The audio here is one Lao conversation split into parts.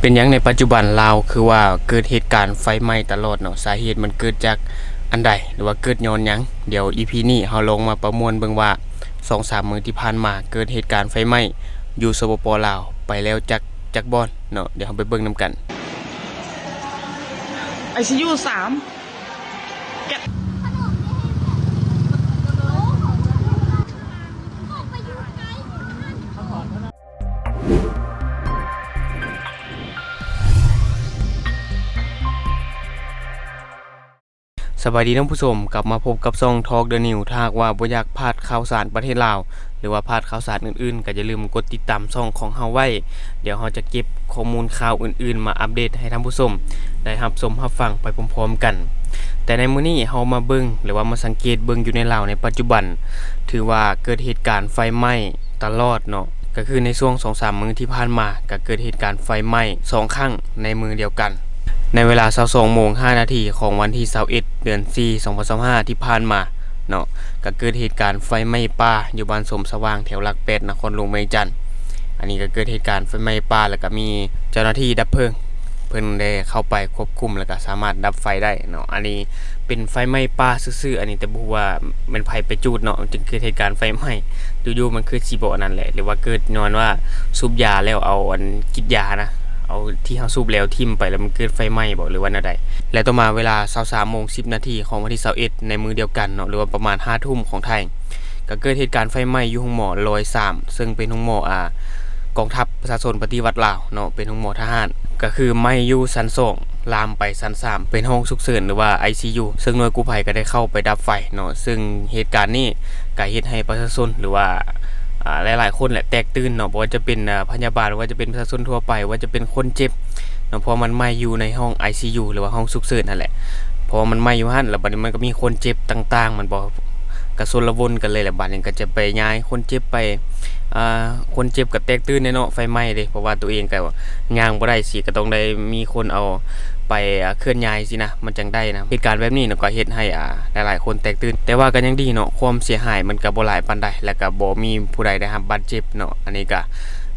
ເປັນຫຍັງໃນປັດຈຸບັນລາວຄືວ່າເກີດເຫດການໄຟໄໝ້ຕະຫຼອດເນາະ? ສາເຫດມັນເກີດຈາກອັນໃດ ຫຼືວ່າເກີດຍ້ອນຫຍັງ? ດຽວອີພີນີ້ເຮົາລອງມາປະມວນເບິ່ງວ່າ ສອງສາມມື້ທີ່ຜ່ານມາເກີດເຫດການໄຟໄໝ້ຢູ່ ສປປ ລາວ ໄປແລ້ວຈັກ ຈັກບ່ອນເນາະ? ດຽວເຮົາໄປເບິ່ງນຳກັນ. ໄອຊີຢູສາມ ສະບາຍດີທ່ານຜູ້ຊົມ, ກັບມາພົບກັບຊ່ອງ Talk the News. ຖ້າຫາກວ່າບໍ່ຢາກພາດຂ່າວສານປະເທດລາວ ຫຼືວ່າພາດຂ່າວສານອື່ນໆ ກໍຢ່າລືມກົດຕິດຕາມຊ່ອງຂອງເຮົາໄວ້. ດຽວເຮົາຈະເກັບຂໍ້ມູນຂ່າວອື່ນໆ ມາອັບເດດໃຫ້ທ່ານຜູ້ຊົມໄດ້ຮັບຊົມຮັບຟັງໄປພ້ອມໆກັນ. ແຕ່ໃນມື້ນີ້ເຮົາມາເບິ່ງ ຫຼືວ່າມາສັງເກດເບິ່ງຢູ່ໃນລາວໃນປັດຈຸບັນ ຖືວ່າເກີດເຫດການໄຟໄໝ້ຕະຫຼອດເນາະ. ກໍຄືໃນຊ່ວງສອງສາມມື້ທີ່ຜ່ານມາ ກໍເກີດເຫດການໄຟໄໝ້ສອງຄັ້ງໃນມື້ດຽວກັນ ໃນເວລາຊາວສອງໂມງຫ້ານາທີຂອງວັນທີຊາວເອັດ ເດືອນສີ່ ສອງພັນຊາວຫ້າ ທີ່ຜ່ານມາເນາະ, ກໍເກີດເຫດການໄຟໄໝ້ປ່າຢູ່ບ້ານສົມສະຫວ່າງ ແຖວຫຼັກແປດ ນະຄອນຫຼວງວຽງຈັນ. ອັນນີ້ກໍເກີດເຫດການໄຟໄໝ້ປ່າ ແລ້ວກໍມີເຈົ້າໜ້າທີ່ດັບເພີງ ເພິ່ນໄດ້ເຂົ້າໄປຄວບຄຸມ ແລ້ວກໍສາມາດດັບໄຟໄດ້ເນາະ. ອັນນີ້ເປັນໄຟໄໝ້ປ່າຊື່ໆ ອັນນີ້ ແຕ່ບໍ່ຮູ້ວ່າແມ່ນໃຜໄປຈູດເນາະ ມັນຈຶ່ງເກີດເຫດການໄຟໄໝ້. ຢູ່ໆ ມັນຄືຊິບໍ່ອັນນັ້ນແຫຼະ ຫຼືວ່າເກີດຍ້ອນວ່າສູບຢາແລ້ວເອົາອັນກິດຢານະ ເອົາທີ່ເຮົາສູບແລ້ວຖິ້ມໄປ ແລ້ວມັນເກີດໄຟໄໝ້ບໍ ຫຼືວ່າແນວໃດ? ແລະ ຕໍ່ມາເວລາຊາວສາມໂມງສິບນາທີຂອງວັນທີຊາວເອັດ ໃນມື້ດຽວກັນເນາະ ຫຼືວ່າປະມານຫ້າທຸ່ມຂອງໄທ ກໍເກີດເຫດການໄຟໄໝ້ຢູ່ໂຮງໝໍຮ້ອຍສາມ ເຊິ່ງເປັນໂຮງໝໍ ອາ ກອງທັບປະຊາຊົນປະຕິວັດລາວເນາະ, ເປັນໂຮງໝໍທະຫານ. ກໍຄືໄໝ້ຢູ່ຊັ້ນສອງ ລາມໄປຊັ້ນສາມ ເປັນຫ້ອງສຸກເສີນ ຫຼືວ່າ ໄອຊີຢູ ເຊິ່ງໜ່ວຍກູ້ໄພກໍໄດ້ເຂົ້າໄປດັບໄຟເນາະ. ເຊິ່ງເຫດການນີ້ກໍເຮັດໃຫ້ປະຊາຊົນ ຫຼືວ່າ ອາ ຫຼາຍໆຄົນແຫຼະແຕກຕື່ນເນາະ, ບໍ່ວ່າຈະເປັນ ອາ ພະຍາບານ ບໍ່ວ່າຈະເປັນປະຊາຊົນທົ່ວໄປ ບໍ່ວ່າຈະເປັນຄົນເຈັບເນາະ, ເພາະວ່າມັນໄໝ້ຢູ່ໃນຫ້ອງ ໄອຊີຢູ ຫຼືວ່າຫ້ອງສຸກເສີນຫັ້ນແຫຼະ. ເພາະວ່າມັນໄໝ້ຢູ່ຫັ້ນ ແລ້ວບັດນີ້ມັນກໍມີຄົນເຈັບຕ່າງໆ ແມ່ນບໍ່? ກໍຊົນລະວົນກັນເລີຍແຫຼະ. ບັດນີ້ກໍຈະໄປຍ້າຍຄົນເຈັບໄປ ອາ ຄົນເຈັບກໍແຕກຕື່ນແດ່ເນາະ ໄຟໄໝ້ເດ້, ເພາະວ່າຕົວເອງກໍຍ່າງບໍ່ໄດ້ຊີ້ ກໍຕ້ອງໄດ້ມີຄົນເອົາໄປ ອາ ເຄື່ອນຍ້າຍຊີ້ນະ ມັນຈັ່ງໄດ້ນະ. ເຫດການແບບນີ້ນະ ກໍເຮັດໃຫ້ ອາ ຫຼາຍໆຄົນແຕກຕື່ນ, ແຕ່ວ່າກໍຍັງດີເນາະ ຄວາມເສຍຫາຍມັນກໍບໍ່ຫຼາຍປານໃດ ແລ້ວກໍບໍ່ມີຜູ້ໃດໄດ້ຮັບບາດເຈັບເນາະ. ອັນນີ້ກໍ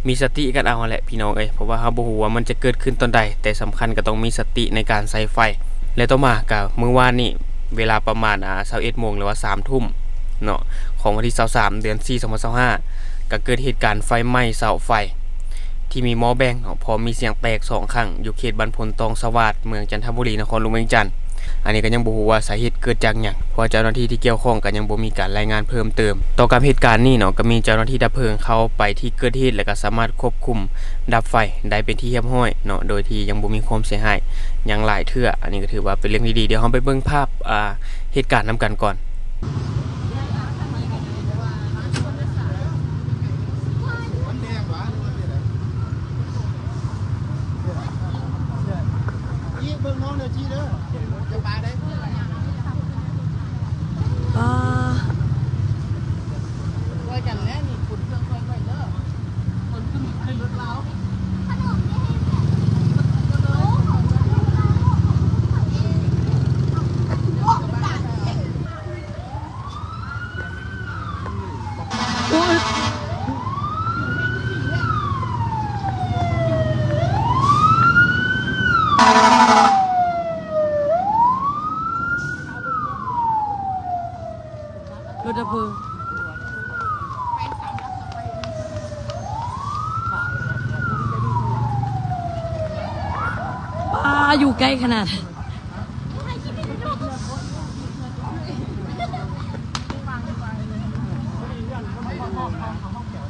ມີສະຕິກັນເອົາຫັ້ນແຫຼະ ພີ່ນ້ອງເອີຍ, ເພາະວ່າເຮົາບໍ່ຮູ້ວ່າມັນຈະເກີດຂຶ້ນຕອນໃດ, ແຕ່ສຳຄັນກໍຕ້ອງມີສະຕິໃນການໃຊ້ໄຟ. ແລະ ຕໍ່ມາກໍມື້ວານນີ້ ເວລາປະມານ ອາ ຊາວເອັດໂມງ ຫຼືວ່າສາມທຸ່ມເນາະ ຂອງວັນທີຊາວສາມ ເດືອນສີ່ ສອງພັນຊາວຫ້າ ກໍເກີດເຫດການໄຟໄໝ້ເສົາໄຟທີ່ມີໝໍ້ແບງເນາະ ພ້ອມມີສຽງແຕກສອງຄັ້ງ ຢູ່ເຂດບ້ານໂພນຕອງສະຫວາດ ເມືອງຈັນທະບູລີ ນະຄອນຫຼວງວຽງຈັນ. ອັນນີ້ກໍຍັງບໍ່ຮູ້ວ່າສາເຫດເກີດຈາກຫຍັງ ເພາະວ່າເຈົ້າໜ້າທີ່ທີ່ກ່ຽວຂ້ອງກໍຍັງບໍ່ມີການລາຍງານເພີ່ມເຕີມ. ຕໍ່ກັບເຫດການນີ້ເນາະ ກໍມີເຈົ້າໜ້າທີ່ດັບເພີງເຂົ້າໄປທີ່ເກີດເຫດ ແລ້ວກໍສາມາດຄວບຄຸມດັບໄຟໄດ້ເປັນທີ່ຮຽບຮ້ອຍເນາະ ໂດຍທີ່ຍັງບໍ່ມີຄວາມເສຍຫາຍຫຍັງຫຼາຍເທື່ອ. ອັນນີ້ກໍຖືວ່າເປັນເລື່ອງທີ່ດີ. ດຽວເຮົາໄປເບິ່ງພາບ ອາ ເຫດການນຳກັນກ່ອນ. ລົດດັບເພີງ ປາ ຢູ່ໃກ້ຂະໜາດ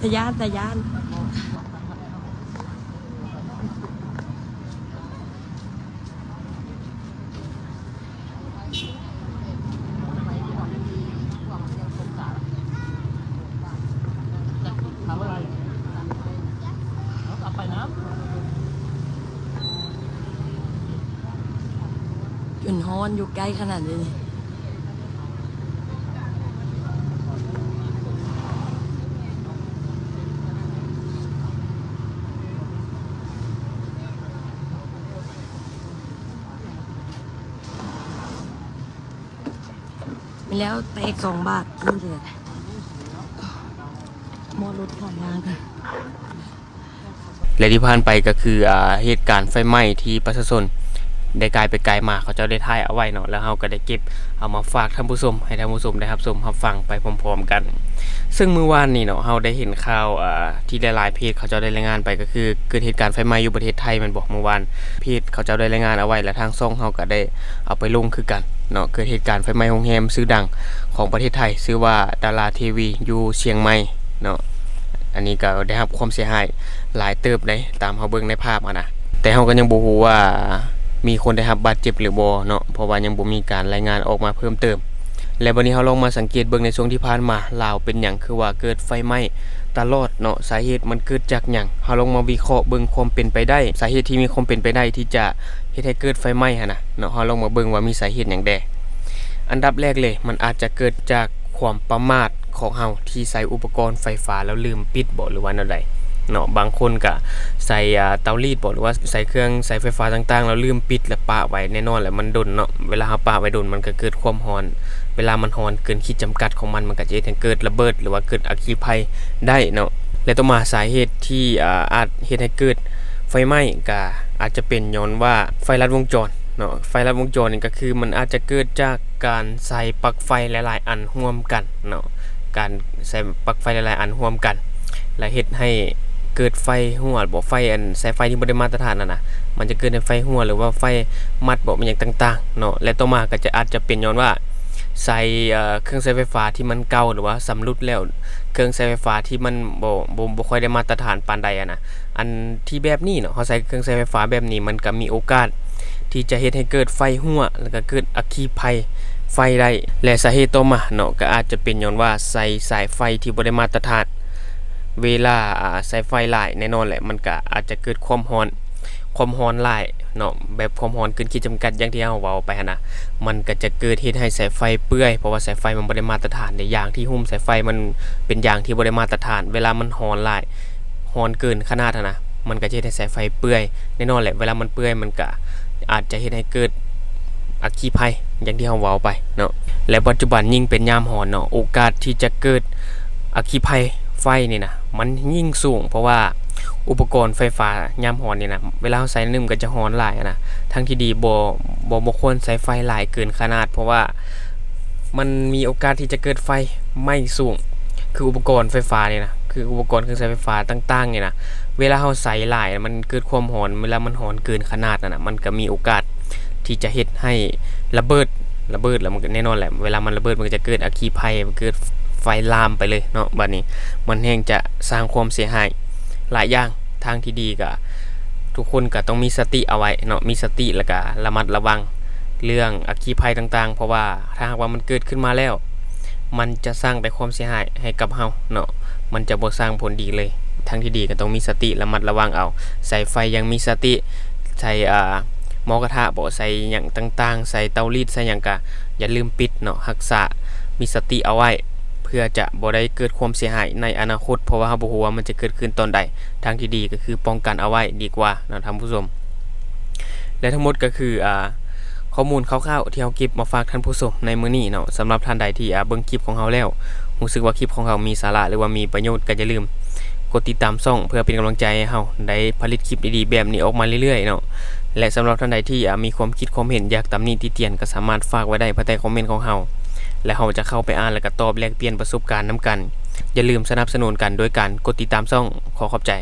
ຕາຢ້ານ ຕາຢ້ານ. ຈົນຮ້ອນ ຢູ່ໃກ້ຂະໜາດນີ້. ແມ່ນແລ້ວ ແຕກສອງບາດ ນີ້ແຫຼະ ໝໍ້ລົດຂາຍາງ. ແລະທີ່ຜ່ານໄປກໍຄື ອາ ເຫດການໄຟໄໝ້ທີ່ປະຊາຊົນໄດ້ກາຍໄປກາຍມາ ເຂົາເຈົ້າໄດ້ຖ່າຍເອົາໄວ້ເນາະ ແລ້ວເຮົາກໍໄດ້ເກັບເອົາມາຝາກທ່ານຜູ້ຊົມ ໃຫ້ທ່ານຜູ້ຊົມໄດ້ຮັບຊົມຮັບຟັງໄປພ້ອມໆກັນ. ເຊິ່ງມື້ວານນີ້ເນາະ ເຮົາໄດ້ເຫັນຂ່າວ ອາ ທີ່ຫຼາຍໆເພຈເຂົາເຈົ້າໄດ້ລາຍງານໄປ ກໍຄືເກີດເຫດການໄຟໄໝ້ຢູ່ປະເທດໄທແມ່ນບໍ່? ມື້ວານເພຈເຂົາເຈົ້າໄດ້ລາຍງານເອົາໄວ້ ແລະທາງຊ່ອງເຮົາກໍໄດ້ເອົາໄປລົງຄືກັນເນາະ ເກີດເຫດການໄຟໄໝ້ໂຮງແຮມຊື່ດັງຂອງປະເທດໄທ ຊື່ວ່າ ດາລາເທວີ ຢູ່ຊຽງໃໝ່ເນາະ. ອັນນີ້ກໍໄດ້ຮັບຄວາມເສຍຫາຍຫຼາຍເຕີບໃດ໋ ຕາມເຮົາເບິ່ງໃນພາບຫັ້ນນະ ແຕ່ເຮົາກໍຍັງບໍ່ຮູ້ວ່າມີຄົນໄດ້ຮັບບາດເຈັບຫຼືບໍ່ເນາະ ເພາະວ່າຍັງບໍ່ມີການລາຍງານອອກມາເພີ່ມເຕີມ. ແລະບັດນີ້ເຮົາລອງມາສັງເກດເບິ່ງໃນຊ່ວງທີ່ຜ່ານມາ ລາວເປັນຫຍັງຄືວ່າເກີດໄຟໄໝ້ຕະຫຼອດເນາະ ສາເຫດມັນເກີດຈາກຫຍັງ? ເຮົາລອງມາວິເຄາະເບິ່ງຄວາມເປັນໄປໄດ້ ສາເຫດທີ່ມີຄວາມເປັນໄປໄດ້ທີ່ຈະເຮັດໃຫ້ເກີດໄຟໄໝ້ຫັ້ນນະເນາະ ເຮົາລອງມາເບິ່ງວ່າມີສາເຫດຫຍັງແດ່. ອັນດັບແລກເລີຍ ມັນອາດຈະເກີດຈາກຄວາມປະໝາດຂອງເຮົາທີ່ໃຊ້ອຸປະກອນໄຟຟ້າແລ້ວລືມປິດບໍ ຫຼືວ່າແນວໃດເນາະ? ບາງຄົນກະໃຊ້ ອາ ເຕົາລີດບໍ ຫຼືວ່າໃຊ້ເຄື່ອງໃຊ້ໄຟຟ້າຕ່າງໆ ແລ້ວລືມປິດ ແລ້ວປະໄວ້ ແນ່ນອນແຫຼະ ມັນດົນເນາະ ເວລາເຮົາປະໄວ້ດົນ ມັນກະເກີດຄວາມຮ້ອນ ເວລາມັນຮ້ອນເກີນຂີດຈຳກັດຂອງມັນ ມັນກະຈະເຮັດໃຫ້ເກີດລະເບີດ ຫຼືວ່າເກີດອັກຄີໄພໄດ້ເນາະ. ແລະຕໍ່ມາສາເຫດທີ່ ອາ ອາດເຮັດໃຫ້ເກີດໄຟໄໝ້ ກະອາດຈະເປັນຍ້ອນວ່າໄຟລັດວົງຈອນ ເນາະ ໄຟລັດວົງຈອນນີ້ກໍຄືມັນອາດຈະເກີດຈາກການໃຊ້ປລັກໄຟຫຼາຍໆອັນຮ່ວມກັນເນາະ ການໃຊ້ປລັກໄຟຫຼາຍໆອັນຮ່ວມກັນ ແລ້ວເຮັດໃຫ້ເກີດໄຟຮົ່ວບໍ ໄຟອັນ ສາຍໄຟທີ່ບໍ່ໄດ້ມາດຕະຖານຫັ້ນນະ ມັນຈະເກີດໃຫ້ໄຟຮົ່ວ ຫຼືວ່າໄຟໝັດບໍ ແມ່ນຫຍັງຕ່າງໆເນາະ. ແລະຕໍ່ມາກໍຈະ ອາດຈະເປັນຍ້ອນວ່າໃຊ້ ເອີ ເຄື່ອງໃຊ້ໄຟຟ້າທີ່ມັນເກົ່າ ຫຼືວ່າຊຳລຸດແລ້ວ ເຄື່ອງໃຊ້ໄຟຟ້າທີ່ມັນບໍ່ ບໍ່ ບໍ່ຄ່ອຍໄດ້ມາດຕະຖານປານໃດຫັ້ນນະ ອັນທີ່ແບບນີ້ເນາະ ເຮົາໃຊ້ເຄື່ອງໃຊ້ໄຟຟ້າແບບນີ້ ມັນກໍມີໂອກາດທີ່ຈະເຮັດໃຫ້ເກີດໄຟຮົ່ວ ແລ້ວກໍເກີດອັກຄີໄພໄຟໄດ້. ແລະສາເຫດຕໍ່ມາເນາະ ກໍອາດຈະເປັນຍ້ອນວ່າໃຊ້ສາຍໄຟທີ່ບໍ່ໄດ້ມາດຕະຖານ ເວລາ ອາ ໃຊ້ໄຟຫຼາຍ ແນ່ນອນແຫຼະ ມັນກໍອາດຈະເກີດຄວາມຮ້ອນ ຄວາມຮ້ອນຫຼາຍເນາະ ແບບຄວາມຮ້ອນເກີນຂີດຈຳກັດ ຢ່າງທີ່ເຮົາເວົ້າໄປຫັ້ນນະ ມັນກໍຈະເກີດເຮັດໃຫ້ສາຍໄຟເປື່ອຍ ເພາະວ່າສາຍໄຟມັນບໍ່ໄດ້ມາດຕະຖານເດ ຢາງທີ່ຫຸ້ມສາຍໄຟມັນເປັນຢາງທີ່ບໍ່ໄດ້ມາດຕະຖານ ເວລາມັນຮ້ອນຫຼາຍ ຮ້ອນເກີນຂະໜາດຫັ້ນນະ ມັນກໍຈະເຮັດໃຫ້ສາຍໄຟເປື່ອຍ ແນ່ນອນແຫຼະ ເວລາມັນເປື່ອຍ ມັນກໍອາດຈະເຮັດໃຫ້ເກີດອັກຄີໄພ ຢ່າງທີ່ເຮົາເວົ້າໄປເນາະ. ແລະປັດຈຸບັນຍິ່ງເປັນຍາມຮ້ອນເນາະ ໂອກາດທີ່ຈະເກີດອັກຄີໄພໄຟນີ້ນະ ມັນຍິ່ງສູງ ເພາະວ່າອຸປະກອນໄຟຟ້າຍາມຮ້ອນນີ້ນະ ເວລາເຮົາໃຊ້ໜຶ່ງ ມັນກໍຈະຮ້ອນຫຼາຍຫັ້ນນະ ທາງທີ່ດີບໍ່ ບໍ່ ບໍ່ຄວນໃຊ້ໄຟຫຼາຍເກີນຂະໜາດ ເພາະວ່າມັນມີໂອກາດທີ່ຈະເກີດໄຟໄໝ້ສູງ ຄືອຸປະກອນໄຟຟ້ານີ້ນະ ຄືອຸປະກອນເຄື່ອງໃຊ້ໄຟຟ້າຕ່າງໆນີ້ນະ ເວລາເຮົາໃຊ້ຫຼາຍ ມັນເກີດຄວາມຮ້ອນ ເວລາມັນຮ້ອນເກີນຂະໜາດຫັ້ນນະ ມັນກໍມີໂອກາດທີ່ຈະເຮັດໃຫ້ລະເບີດ ລະເບີດແລ້ວມັນກໍແນ່ນອນແຫຼະ ເວລາມັນລະເບີດ ມັນກໍຈະເກີດອັກຄີໄພ ເກີດໄຟລາມໄປເລີຍເນາະ. ບາດນີ້ມັນແຮ່ງຈະສ້າງຄວາມເສຍຫາຍຫຼາຍຢ່າງ ທາງທີ່ດີກໍທຸກຄົນກໍຕ້ອງມີສະຕິເອົາໄວ້ເນາະ ມີສະຕິ ແລ້ວກໍລະມັດລະວັງເລື່ອງອັກຄີໄພຕ່າງໆ ເພາະວ່າຖ້າຫາກວ່າມັນເກີດຂຶ້ນມາແລ້ວ ມັນຈະສ້າງແຕ່ຄວາມເສຍຫາຍໃຫ້ກັບເຮົາເນາະ ມັນຈະບໍ່ສ້າງຜົນດີເລີຍ. ທາງທີ່ດີກໍຕ້ອງມີສະຕິ ລະມັດລະວັງເອົາ ໃຊ້ໄຟຢ່າງມີສະຕິ ໃຊ້ ອາ ໝໍ້ກະທະບໍ ໃຊ້ຫຍັງຕ່າງໆ ໃຊ້ເຕົາລີດ ໃຊ້ຫຍັງກະຢ່າລືມປິດເນາະ ຮັກສາ ມີສະຕິເອົາໄວ້ ເພື່ອຈະບໍ່ໄດ້ເກີດຄວາມເສຍຫາຍໃນອະນາຄົດ ເພາະວ່າເຮົາບໍ່ຮູ້ວ່າມັນຈະເກີດຂຶ້ນຕອນໃດ. ທາງທີ່ດີກໍຄືປ້ອງກັນເອົາໄວ້ດີກວ່າເນາະທ່ານຜູ້ຊົມ. ແລະທັງໝົດກໍຄື ອາ ຂໍ້ມູນຄ່າວໆທີ່ເຮົາເກັບມາຝາກທ່ານຜູ້ຊົມໃນມື້ນີ້ເນາະ. ສຳລັບທ່ານໃດທີ່ ອາ ເບິ່ງຄລິບຂອງເຮົາແລ້ວ ຮູ້ສຶກວ່າຄລິບຂອງເຮົາມີສາລະ ຫຼືວ່າມີປະໂຫຍດ ກໍຢ່າລືມກົດຕິດຕາມຊ່ອງ ເພື່ອເປັນກຳລັງໃຈໃຫ້ເຮົາໄດ້ຜະລິດຄລິບດີໆແບບນີ້ອອກມາເລື້ອຍໆເນາະ. ແລະສຳລັບທ່ານໃດທີ່ ອາ ມີຄວາມຄິດຄວາມເຫັນ ຢາກຕຳໜິຕິຕຽນ ກໍສາມາດຝາກໄວ້ໄດ້ພາຍໃຕ້ຄອມເມັນຂອງເຮົາ ແລະເຮົາຈະເຂົ້າໄປອ່ານ ແລະກໍຕອບແລກປ່ຽນປະສົບການນຳກັນ. ຢ່າລືມສະໜັບສະໜູນກັນໂດຍການກົດຕິດຕາມຊ່ອງ. ຂໍຂອບໃຈ.